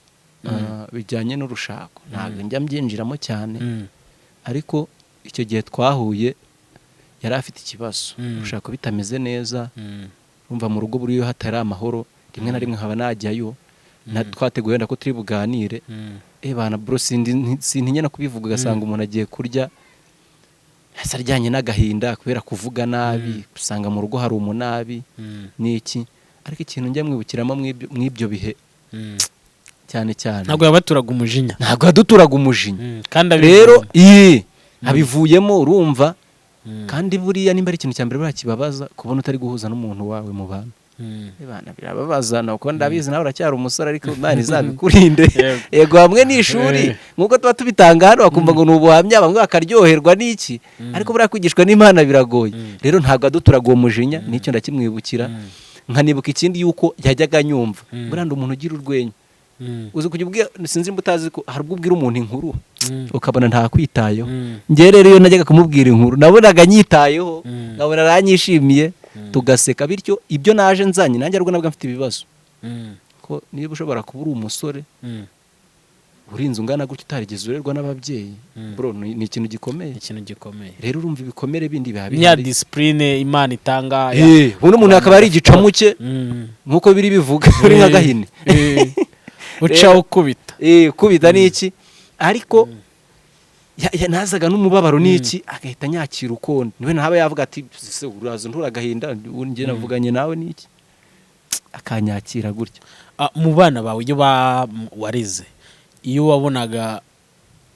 bijyanye n'urushako. Ntabwo njya mbyinjiramo cyane, ariko Icyo gihe twahuye yari afite ikibazo, ushaka bitameze neza. Urumva mu rugo buriyo hatari amahoro, rimwe na rimwe nkaba najyayo na twateguye wenda ko turi buganire. Bana bro, sintinya no kubivuga, ugasanga umuntu agiye kurya asa aryanye n'agahinda kubera kuvuga nabi, usanga mu rugo hari umunabi n'iki. Ariko ikintu njya mwibukiramo mw'ibyo bihe cyane cyane, ntabwo yabaturaga umujinya. Ntabwo yaduturaga umujinya. Kandi rero abivuyemo. Abivuyemo urumva. Kandi buriya nimba ari ikintu cya mbere buriya kibabaza, kubona utari guhuza n'umuntu wawe mu bantu. Bana, birababaza nuko ndabizi nawe uracyari umusore, ariko Imana izabikurinde. Yego. Yego, hamwe n'ishuri nk'uko tuba tubitanga hano bakumva ngo ni ubuhamya, bamwe bakaryoherwa n'iki, ariko buriya kwigishwa n'Imana biragoye. Rero ntabwo aduturaga uwo mujinya, nicyo ndakimwibukira. Nkanibuka ikindi yuko yajyaga anyumva. Buriya ndi umuntu ugira urwenya. Uzi kujya ubwira, sinzi nimba utazi ko hari ubwo ubwira umuntu inkuru ukabona ntakwitayeho. Njye rero iyo najyaga kumubwira inkuru nabonaga anyitayeho, nkabona aranyishimiye, tugaseka. Bityo ibyo naje nzanye nanjye ariko nabwo mfite ibibazo, ko niba ushobora kuba uri umusore uri inzu ungana gutya utarigeze urerwa n'ababyeyi, bro, ni ikintu gikomeye. Ikintu gikomeye. Rero urumva ibikomere bindi biba ya bihari. Discipline Imana itanga Ubundi umuntu akaba ari igicamuke nk'uko biri bivuga, uri nka gahini. Uca ukubita. Kubita n'iki, ariko nazaga n'umubabaro n'iki, agahita anyakira ukundi. Niwe ntaba yavuga ati: "Se uraza ntura agahinda, njye navuganye nawe n'iki?" Akanyakira gutyo. Mu bana bawe iyo wareze, iyo wabonaga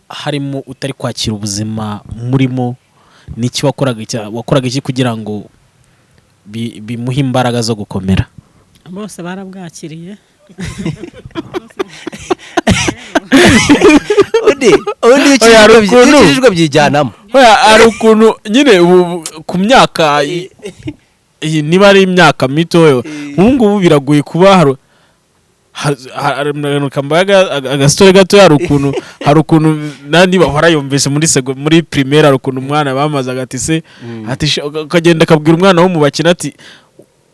harimo utari kwakira ubuzima murimo, niki wakoraga, wakoraga iki kugira ngo bimuhe imbaraga zo gukomera? Bose barabwakiriye. Undi iyo Oya, hari ukijijwe, iyo ukijijwe byijyanamo. Oya, hari ukuntu nyine ubu ku myaka iyi, niba ari imyaka mito nk'ubu ngubu, biragoye kuba hari agasitore gato. Hari ukuntu nandi bahora yumvise muri muri primaire, hari ukuntu umwana bamazaga ati se ati akagenda akabwira umwana wo mu bakene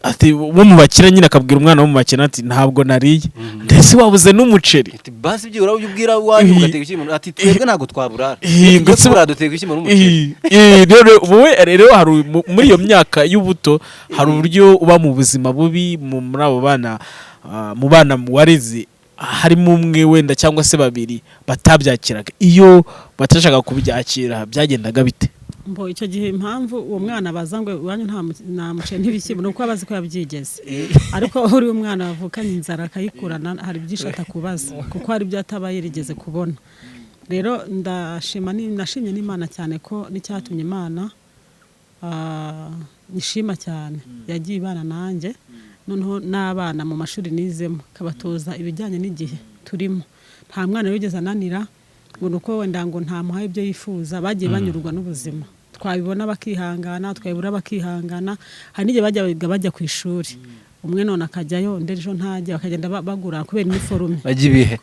ati wo mu bakire nyine, akabwira umwana wo mu bakene ati: "Ntabwo nariye." Ndetse wabuze n'umuceri. Ati: "Basi byibura ujye ubwira iwanyu ugateka ibishyimbo." Ati: "Twebwe ntabwo twaburara." Tujye Ndetse tuburara duteka ibishyimbo n'umuceri. Rero wowe rero hari muri iyo myaka y'ubuto hari uburyo uba mu buzima bubi. Muri abo bana, mu bana wareze harimo umwe wenda cyangwa se babiri batabyakiraga. Iyo batashakaga kubyakira byagendaga bite? Mbo icyo gihe impamvu uwo mwana baza ngo iwanyu nta muceri n'ibishyimbo, ni uko aba azi ko yabyigeze. Ariko uriya umwana wavukanye inzara akayikurana, hari byinshi atakubaza kuko hari ibyo ataba yarigeze kubona. Rero ndashima nashimye n'Imana cyane ko n'icyatumye Imana nyishima cyane, yagiye ibana nanjye, noneho n'abana mu mashuri nizemo ikabatoza ibijyanye n'igihe turimo. Nta mwana wigeze ananira ngo ni uko wenda ngo ntamuhaye ibyo yifuza. Bagiye banyurwa n'ubuzima, twabibona bakihangana, twabibura bakihangana. Hari n'igihe bajyaga bajya ku ishuri, umwe none akajyayo, undi ejo ntajya, bakagenda bagura kubera iniforume. Bajya ibihe.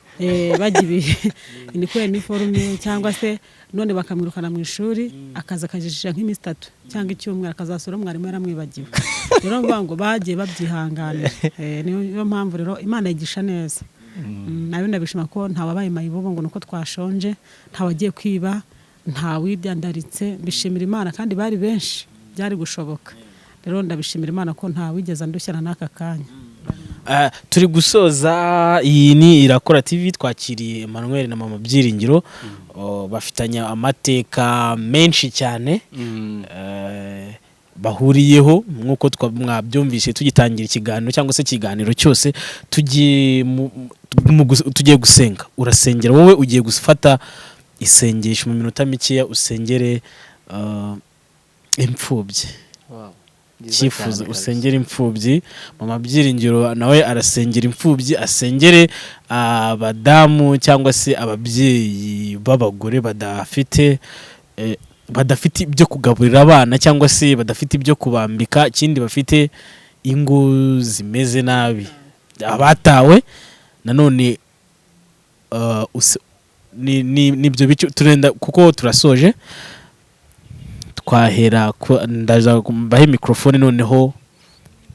Bajya ibihe ni kubera iniforume, cyangwa se none bakamwirukana mu ishuri, akaza akajijisha nk'iminsi 3 cyangwa icyumweru, akazasura mwarimu yaramwibagiwe. Rero mvuga ngo bagiye babyihanganira. Niyo mpamvu rero Imana yigisha neza. Nayo ndabishima ko ntawabaye mayibobo ngo nuko twashonje, ntawagiye kwiba, ntawidyandaritse. Mbishimira Imana, kandi bari benshi byari gushoboka. Rero ndabishimira Imana ko ntawigeze andushyana n'aka kanya. Turi gusoza. Iyi ni Irakora TV, twakiriye Emmanuel na Mama Byiringiro. Oh, bafitanye amateka menshi cyane bahuriyeho nk'uko mwabyumvise tugitangira ikiganiro cyangwa se ikiganiro cyose. Tugiye gusenga. Urasengera wowe, ugiye gufata isengesho mu minota mikeya, usengere imfubyi. Cyifuzo, usengere imfubyi. Mama Byiringiro nawe arasengera imfubyi, asengere abadamu cyangwa se ababyeyi b'abagore badafite ibyo kugaburira abana cyangwa se badafite ibyo kubambika, ikindi bafite ingo zimeze nabi, abatawe nanone. Nibyo bice turenda kuko turasoje. Twahera ndaza mbahe mikrofone noneho.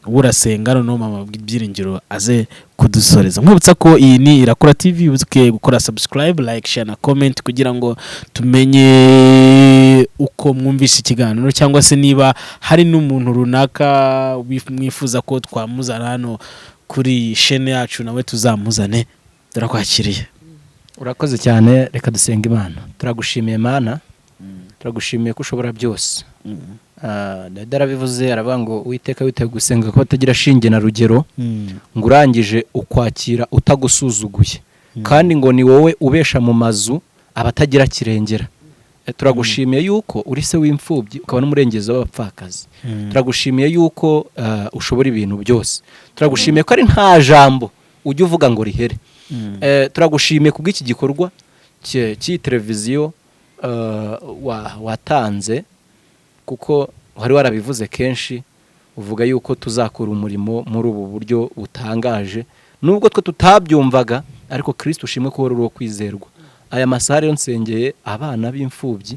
Urasenga, noneho mama Byiringiro aze kudusoreza. Nkwibutsa ko iyi ni Irakora TV. Wibuke gukora subscribe, like, share na comment kugira ngo tumenye uko mwumvise ikiganiro, cyangwa se niba hari n'umuntu runaka mwifuza ko twamuzana hano kuri chaîne yacu, nawe tuzamuzane. Turakwakiriye. Urakoze cyane. Reka dusenga Imana. Turagushimiye Mana, turagushimiye ko ushobora byose. Dawidi arabivuze, aravuga ngo Uwiteka witaye gusenga ko batagira shinge na rugero, ngo urangije ukwakira utagusuzuguye, kandi ngo ni wowe ubesha mu mazu abatagira kirengera. Turagushimiye yuko uri se w'imfubyi, ukaba n'umurengezi w'abapfakazi. Turagushimiye yuko ushobora ibintu byose. Turagushimiye ko ari nta jambo ujya uvuga ngo rihere. Turagushimiye kubw'iki gikorwa cy'iyi televiziyo watanze, kuko wari warabivuze kenshi, uvuga yuko tuzakora umurimo muri ubu buryo butangaje, nubwo twe tutabyumvaga. Ariko Kirisito ushimwe ko wari uwo kwizerwa. Aya masaha rero nsengeye abana b'imfubyi.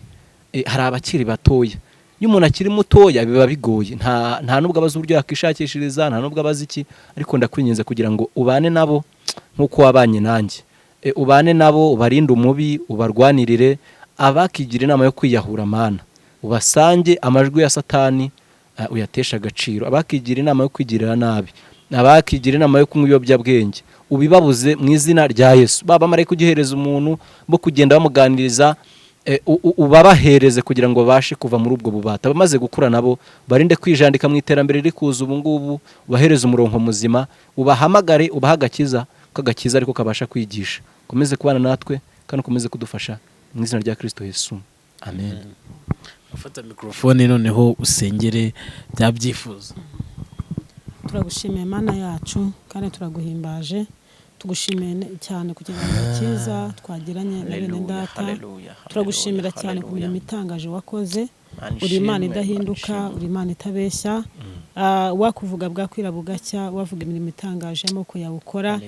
Hari abakiri batoya. Iyo umuntu akiri mutoya biba bigoye, nta nubwo abazi uburyo yakishakishiriza, nta nubwo abazi iki. Ariko ndakwinginze kugira ngo ubane nabo nk'uko wabanye nanjye. Ubane nabo, ubarinde umubi, ubarwanirire. Abakigira inama yo kwiyahura, Mana, ubasange amajwi ya Satani uyatesha agaciro. Abakigira inama yo kwigirira nabi, abakigira inama yo kunywa ibiyobyabwenge, ubibabuze mu izina rya Yesu. Baba marayika ugihereza umuntu bo kugenda bamuganiriza, ubabahereze kugira ngo babashe kuva muri ubwo bubata. Abamaze gukura nabo barinde kwijandika mu iterambere riri kuza ubu ngubu, ubahereze umurongo muzima, ubahamagare, ubahe agakiza, ko agakiza ariko kabasha kwigisha. Ukomeze kubana natwe kandi ukomeze kudufasha mu izina rya Kristo Yesu, amen. Ufata mikorofone noneho usengere bya byifuzo. Turagushimiye Mana yacu kandi turaguhimbaje. Tugushimiye cyane ku kiganiro cyiza twagiranye na bene data. Turagushimira cyane ku mirimo itangaje wakoze. Uri Imana idahinduka, uri Imana itabeshya. Wakuvuga bwakwira bugacya, wavuga imirimo itangaje y'amaboko yawe ukora.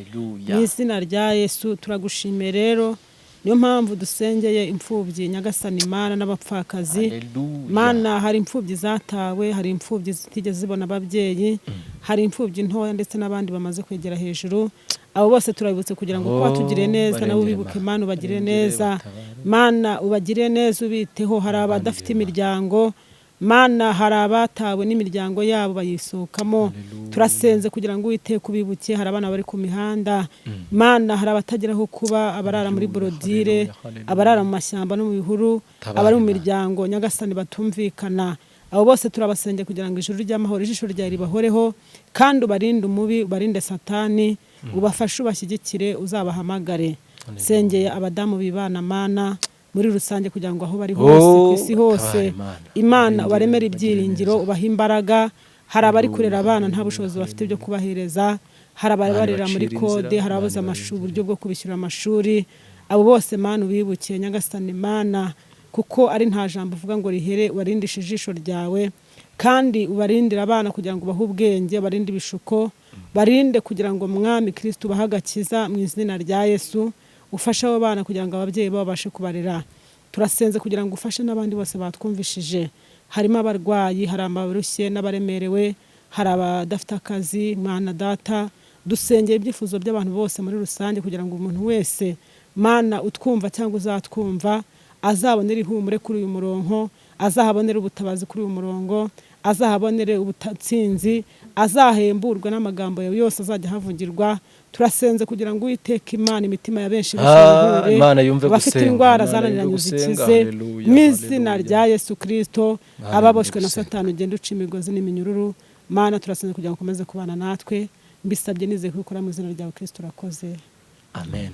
Mu izina rya Yesu turagushimiye. Rero niyo mpamvu dusengeye imfubyi, Nyagasani Mana, n'abapfakazi. Mana, hari imfubyi zatawe, hari imfubyi zitigeze zibona ababyeyi, hari imfubyi ntoya ndetse n'abandi bamaze kwegera hejuru. Abo bose turabibutse kugira ngo kuba tugire neza nabo bibuke. Mana, ubagire neza. Mana, ubagire neza, ubiteho. Hari abadafite imiryango, Mana, hari abatawe n'imiryango yabo bayisohokamo. Turasenze kugira ngo Uwiteka ubibuke. Hari abana bari ku mihanda, Mana, hari abatagira aho kuba, abarara muri borodire, abarara mu mashyamba no mu bihuru, abari mu miryango, Nyagasani, batumvikana. Abo bose turabasenge kugira ngo ijuru ry'amahoro, ijisho ryawe ribahoreho, kandi ubarinde umubi, ubarinde Satani, ubafashe, ubashyigikire, uzabahamagare. Sengeye abadamu bibana, Mana, muri rusange, kugira ngo aho bari hose ku isi hose, Imana, ubaremere ibyiringiro, ubahe imbaraga. Hari abari kurera abana nta bushobozi bafite byo kubahereza, hari ababarera muri kode, hari ababuze uburyo bwo kubishyura amashuri. Abo bose, Mana, ubibuke, Nyagasani Mana, kuko ari nta jambo uvuga ngo rihere. Ubarindishe ijisho ryawe kandi ubarindire abana kugira ngo ubahe ubwenge, barinde ibishuko, barinde kugira ngo Mwami Kirisito ubahe agakiza. Mu izina rya Yesu ufashe abo bana kugira ngo ababyeyi babo babashe kubarera. Turasenze kugira ngo ufashe n'abandi bose batwumvishije, harimo abarwayi, hari abarushye n'abaremerewe, hari abadafite akazi. Mwana Data, dusengera ibyifuzo by'abantu bose muri rusange kugira ngo umuntu wese, Mana, utwumva cyangwa uzatwumva azabonere ihumure kuri uyu murongo, azahabonere ubutabazi kuri uyu murongo, azahabonere ubutsinzi, azahemburwe n'amagambo yawe yose azajya ahavugirwa. Turasenze kugira ngo Uwiteka Imana, imitima ya benshi Ah, Imana yumve abafite gusenga, indwara Imana zananiranye yumve gusenga, uzikize. Haleluya, Mu izina haleluya. rya Yesu Kirisito, Imana ababoshywe yumve na gusenga. Satani ugenda uca imigozi n'iminyururu. Mana, turasenze kugira ngo ukomeze kubana natwe. Mbisabye nizeye kubikora mu izina ryawe Kirisito, urakoze. Amen.